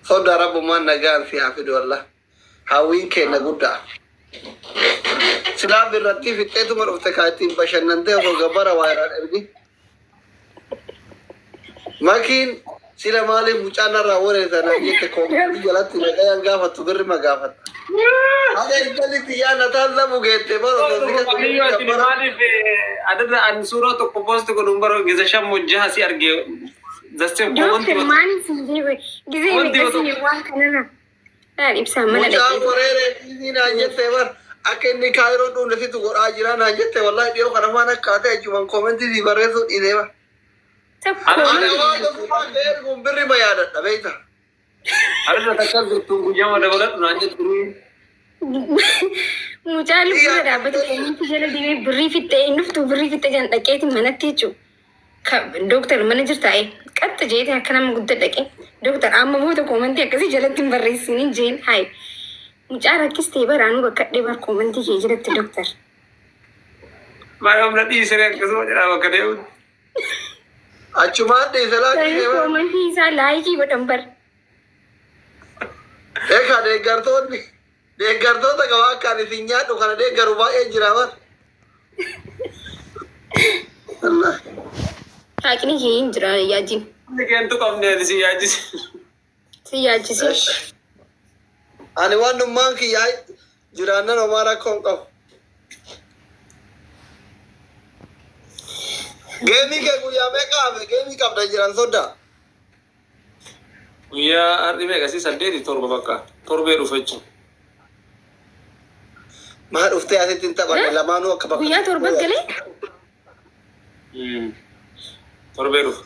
Sodaa Rabbumaan nagaan si haa fidu, wallah. Hawwiin keenya guddaa. Silaa birratti fixxeetuma dhufte kaa ittiin bashannantee osoo gabbara waa irraan ergi. Makiin sila maaliif mucaan narraa wareessa naan jette, koomitii jalatti nagayaan gaafattu birri ma gaafatta. Haga intalli xiyyaa na taallamu geette bara osoo si Waaqayyo ati gabbara. Maaliif adada an suuraa tokko post godhuun bara gisa shan jaha si arge zastee Dooktar, maaliif sin jeeqe? Gizee Wanti meeqasii waan kanarra. Dhaan ibsaa mana Mucaan dhaqee. wareeree dhiisii naan jette bar, akka inni Kaayiroo dhuunde situ godhaa jira naan jette. Wallahi dhiyoo kana waan akka ta'e jechuun koomentii si barreessuu dhiisee bar. Tokko. Ani waan tokkummaa ta'e erguun birri ma yaadadha beekta. Adada takka jirtu guyyaa dabaladhu naan jettu. Mucaa lubbuu dhaabbate koomentii jala deemee birrii fixxee hin dhuftu, birrii fixxee jan dhaqeeti manatti jechuudha. Dooktar, mana jirtaa? Qaxxa jeete akka nama guddaa dhaqee, "Dooktar, amma booda koomentii akkasii jalatti hin barreessinin" jeen. Hayi, mucaa rakkistee baraanuu rakkadhee bar koomentii kee jalatti, dooktar. Maal humna dhiisee akkasuma jedhaa bakka deemu. Achumaan dhiise lakkisee bar. Koomentii isaa like godhan bar. Egaa deeggartoonni deeggartoota qaba, akka ani isin nyaadhu kana deeggaru baay'ee jira bar. Wallahi. Haaqni kee hin jira yaajin. Inni keentu qabne ani si yaachise. Si yaachise. Ani waan dhummaan kiyyaa jiraannan homaa rakkoo hin qabu. Geemii kee guyyaa meeqa hafe? Geemii qabda jiran soddaa. Guyyaa har'i meeqa? Si saddeeti, torba, bakka torbee dhufe jechuudha. Maa dhuftee asitti hin taphanne lamaanuu akka bakka. Guyyaa torba galee. Torbee dhufe.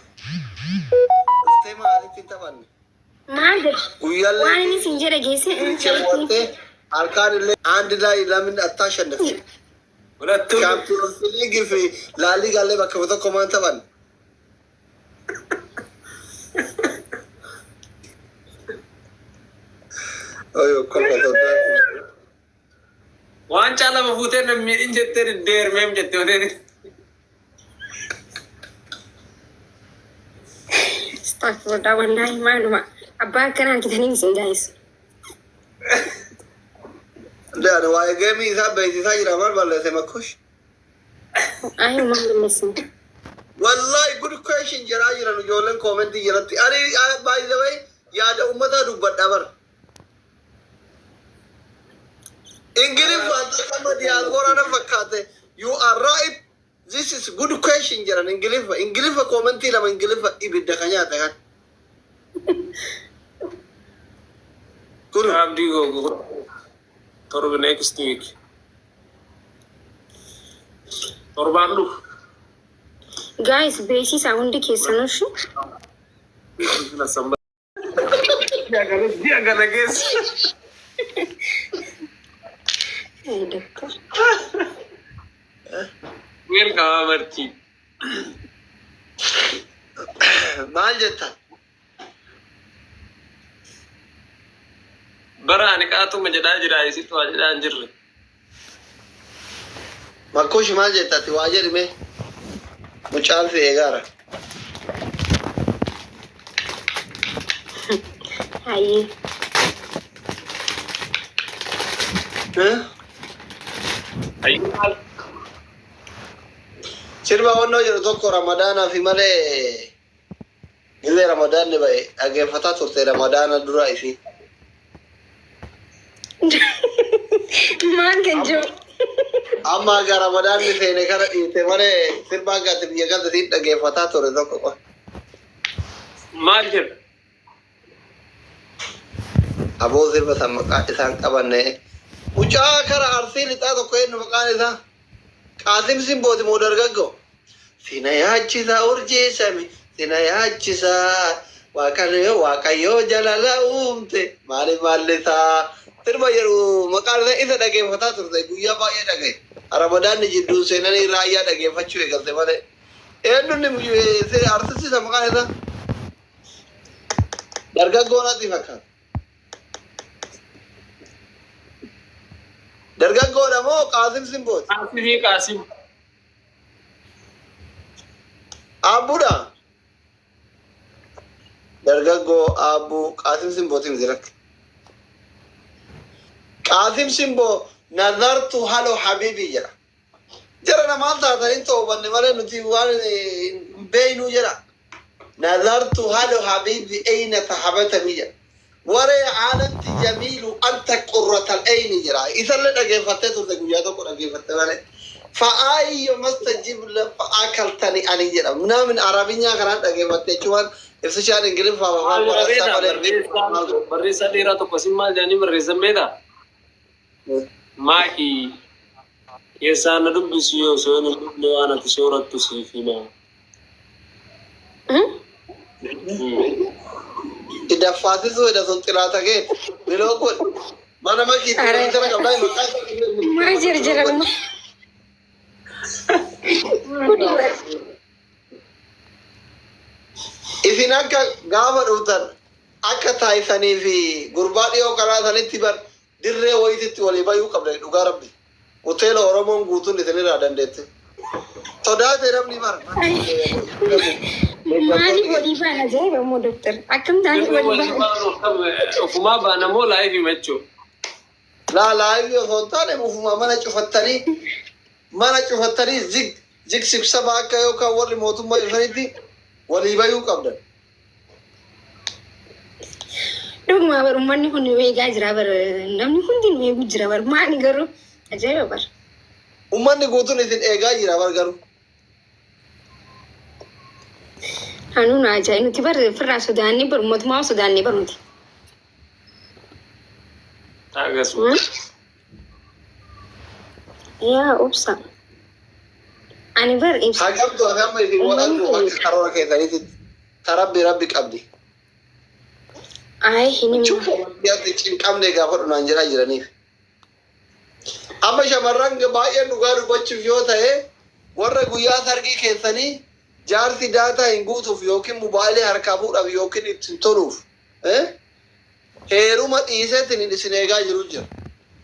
Dhuftee maa asitti hin taphanne? Maal jedhe? Guyyaallee Waan inni siin jedhe geesse. Giricha mo'attee harkaan illee አንድ ላይ ለምን አታሸንፍም? ሁለቱም Champions League fi La Liga illee bakka tokko maan taphanne? Oyo kolfa soddaan. Waancaa lama fuutee na miidhin jettee deermeem jettee oteen. Astaghfirullah, wallahi maaluma abbaa akkana argitanii isin gaa'is. Ani waa'ee geemii isaa beeksisaa jira, maal balleesse makkush? Ayi, maal balleessin? Wallahi good question jedhaa jiran ijoolleen koomentii jalatti. Ani by the way yaada uummataa dubbadha bara. Ingiliffaan takka diyaaspoora na fakkaate, "You are right, this is good question" jedhan Ingiliffa. Ingiliffa koomentii lama Ingiliffa ibidda kan nyaate kan. Kun Abdii gogo torbe next week. Torbaan dhufu. Guys, beeksisaa hundi keessanuu. Ji'a kana keessa. Ay, doctor. Welcome, Marti. Maal jettan? Bara ani qaatuma jedhaa jira, isitti waa jedhaa hin jirre. Makkush, maal jettati? Waa jedhime, mucaan si eegaara. Hayyee. Eh? Hayyuu maal? Sirba onnoo jedhu tokko Ramadaanaa fi malee gizee Ramadaanni ba'e dhaggeeffataa turte Ramadaana dura isii. Maal kan jiru? Amma aga Ramadaanni seene kana dhiite malee sirba akka ati biyya galte siin dhaggeeffataa ture tokko qofa. Maal jedha? Aboo, sirba san maqaa isaan qabanne. Mucaa kara Arsii lixaa tokko, eenyu maqaan isaa? Qaasim Simbooti moo dargaggoo? Sina yaachisaa urjii sami, sina yaachisaa, Waaqayyo Waaqayyoo jalala uumte maaliif maallisaa, sirba jedhu maqaan isaa isa dhaggeeffataa turte guyyaa baay'ee dhagaye. Ramadaanni jidduu seenanii raayyaa dhaggeeffachuu eegalte malee. Eenyuun artistii isa maqaan isaa? Dargaggoo natti fakkaata. Dargaggoodha moo Qaasim Simbooti? Qaasimii, Qaasim. Abbuudha. Dargaggoo Aabbuu Qaasim Simbootiin zirak. Qaasim Simboo nazartu halo habibi jedha. Jara namaan taataniin toobanne malee nuti waan hin beeynuu jedha. Nazartu halo habibi ayna tahabatami jedha. Waree caalamti jamiilu anta qurratal ayni jedha. Isallee dhageeffattee turte, guyyaa tokko dhageeffatte malee. Fa'aayyo mastajib fa'aakaltani ani jedha. Minaamin Arabinyaa kanaan dhageeffatte jechuun ibsishaan Ingiliffaa afaan Faransaa malee. Barreessaa dheeraa tokko sin maal jedhanii barreessan beektaa? Maakii keessaan na dubbisu yoo osoo hin dhufne waan ati soorattu siif hima. Idaffaasisuu edha sun xilaata kee biloo kun mana makiitti kompiitara qabdaa maqaa isaa. Maa jarjarama. Kuni bara. Isin akka gaafa dhuftan akka taayisanii fi gurbaa dhiyoo karaa sanitti bar dirree wayititti walii bayuu qabdan, dhugaa rabbi. Hoteela Oromoon guutuun isinirraa dandeette. Sodaate namni bara. Maaliif walii baana? Ajaa'iba immoo doktar. Akkam ta'anii walii baana? Ofumaa baana moo live himachuu? Laa, live osoo hin taane ufumaa mana cufattanii zig zig sibsaba akka yookaan warri mootummaa dhufanitti walii bayuu qabdan. Dhuguma bar, uummanni kun nu eegaa jira bar, namni hundi nu eeguu jira bar, maali garuu ajaa'iba bar. Uummanni guutuun isin eegaa jira bar garuu. Hanuun ajaa'iba, nuti bar firraa sodaannee bar, mootummaa sodaannee bar nuti. Akkasuma. Yaa obsa. Ani bar ibsa. Hagamtu amma isin wal arguuf akka karoora keessaniitti tarabbi rabbi qabdi. Ay, hin himu. Cufa cinqamne gaafa dhunaan jedhaa jiraniif. Amma shamarran baay'een dhugaa dubbachuuf yoo ta'e, warra guyyaa sargii keessanii jaarsi data hin guutuuf yookiin mobaayilii harkaa fuudhaaf yookiin ittiin toluuf heeruma dhiiseetiin isin eegaa jiru jira.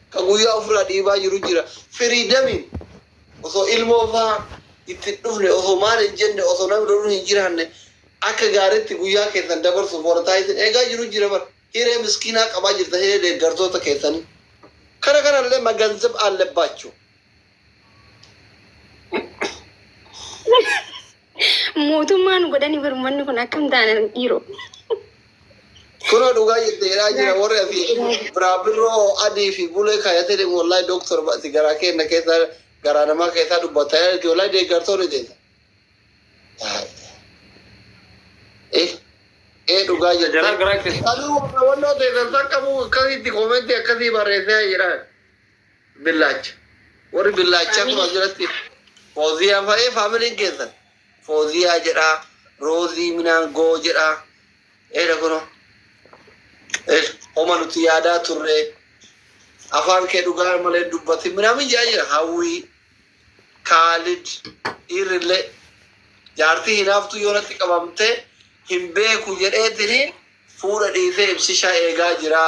Ka guyyaa ofirraa dhiibaa jiru jira. Freedomiin osoo ilmoo fa'aa itti dhufne, osoo maal hin jenne, osoo namni loluun hin jiraanne, akka gaariitti guyyaa keessan dabarsuuf warra taasisan eegaa jiru jira bara. Hiree miskiinaa qabaa jirta, hiree deeggartoota keessanii. Kana kanallee መገንዘብ አለባችሁ። Mootummaa nu godhanii bar uummanni kun akkam ta'an dhiiroo. Kunoo dhugaa jette jedhaa jira warri asii biraabirroo adii fi bulee kaayatee deemu. Wallahi dooktor ati garaa keenya keessa garaa namaa keessaa dubbataa jirti, wallahi deeggartoonni teessa. Eh eh, dhugaa jette. Jara garaa keessa. Aduu warra wannoo teessan san qabu akkasitti commentii akkasii barreessee jira. Billaacha. Warri billaachaa kun asirratti Fooziyaa fa'ee familyn keessan. Fooziyaa jedhaa, Roozii minaan goo jedhaa. Eeda kunoo. Homa nuti yaadaa turre. Afaan kee dhugaa malee dubbate minaamin jedhaa jira. Hawwii, Kaalid, dhiirrillee jaartii hinaaftuu yoo natti qabamte hin beeku jedheetini fuudha dhiisee ibsishaa eegaa jira.